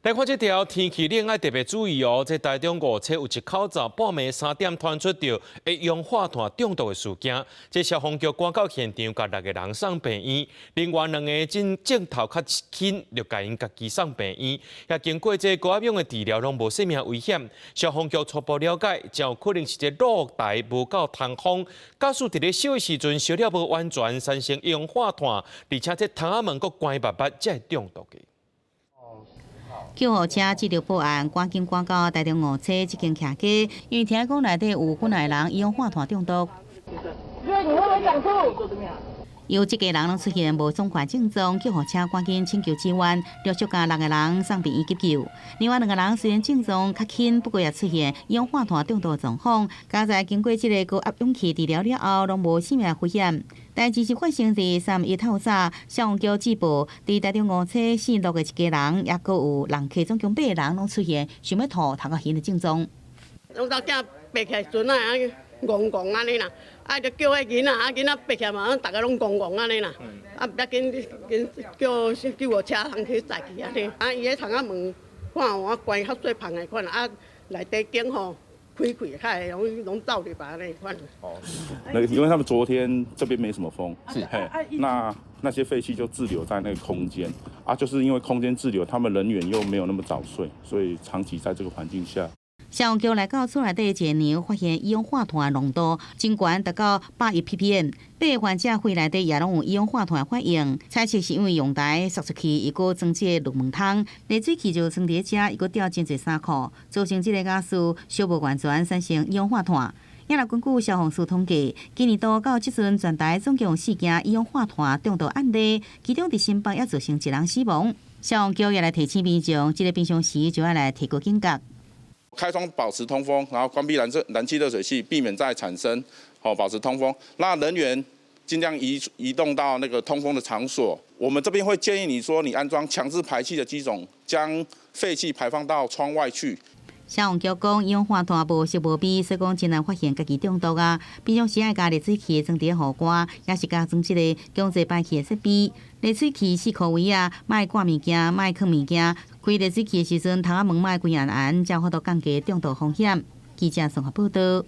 來看這條天氣冷愛特別注意哦。這台中五車有一口罩半暝3點傳出著一氧化碳中毒的事件，這消防局趕到現場，共六個人送病院，另外兩个症症頭較輕，就共𪜶家己送病院。也經過這高壓氧的治療，攏無性命危險。消防局初步了解，真有可能是這露台無夠通風，駕駛佇咧燒的時陣燒了無完全，產生一氧化碳，而且這窗仔門閣關密密，才會中毒的。救護車接著報案，趕緊趕到台中五車這間徛家，因為聽講內底有幾個人一氧化碳中毒。有這家人攏出現無爽快症狀，救護車趕緊請求支援，陸續共六個人送病院急救。另外兩個人雖然症狀較輕，不過也出現一氧化碳中毒狀況。佳哉經過這個高壓氧氣治療了後，攏無性命危險。代誌是發生佇31透早，消防局接報，佇台中五車姓陸的一家人，抑閣有人客總共八個人，攏出現想欲吐、頭殼暈的症狀。攏查囝爬起來時陣啊，戇戇按呢啦，啊就叫彼囡仔，啊囡仔爬起來嘛，逐个攏戇戇按呢啦，啊毋才緊緊叫救護車通去載去按呢，啊伊彼窗仔門看有關較細縫的款，啊內底間吼開開，較會攏攏走入來按呢款。哦，那因為他們昨天這邊沒什麼風，是，嘿，那些廢氣就滯留在那個空間，啊，就是因為空間滯留，他們人員又沒有那麼早睡，所以長期在這個環境下。消防局來到厝內底一個娘發現一氧化碳濃度真懸達到110 ppm，八个患者肺內底也攏有一氧化碳反應，猜測是因為陽台掃出去，又閣裝這個濾門窗，熱水器就裝佇遮，又閣吊真濟衫褲，造成這個瓦斯燒無完全產生一氧化碳。也若根據消防署統計，今年度到這陣全台總共有四件一氧化碳中毒案例，其中佇新北也造成一人死亡。消防局也來提醒民眾，這个平常時就愛來提高警覺。開窗保持通風，然後關閉燃氣熱水器，避免再產生，好保持通風。那人員盡量移動到那個通風的場所。我們這邊會建議你說，你安裝強制排氣的機種，將廢氣排放到窗外去。消防局講，一氧化碳無色無味，所以講真難發現家己中毒啊。平常時愛共熱水器裝佇雨刮，抑是加裝這个強制排氣的設備。熱水器四箍圍啊，莫掛物件，莫囥物件。開熱水器的時陣，窗仔門莫關嚴嚴，才有法度降低中毒風險。記者綜合報道。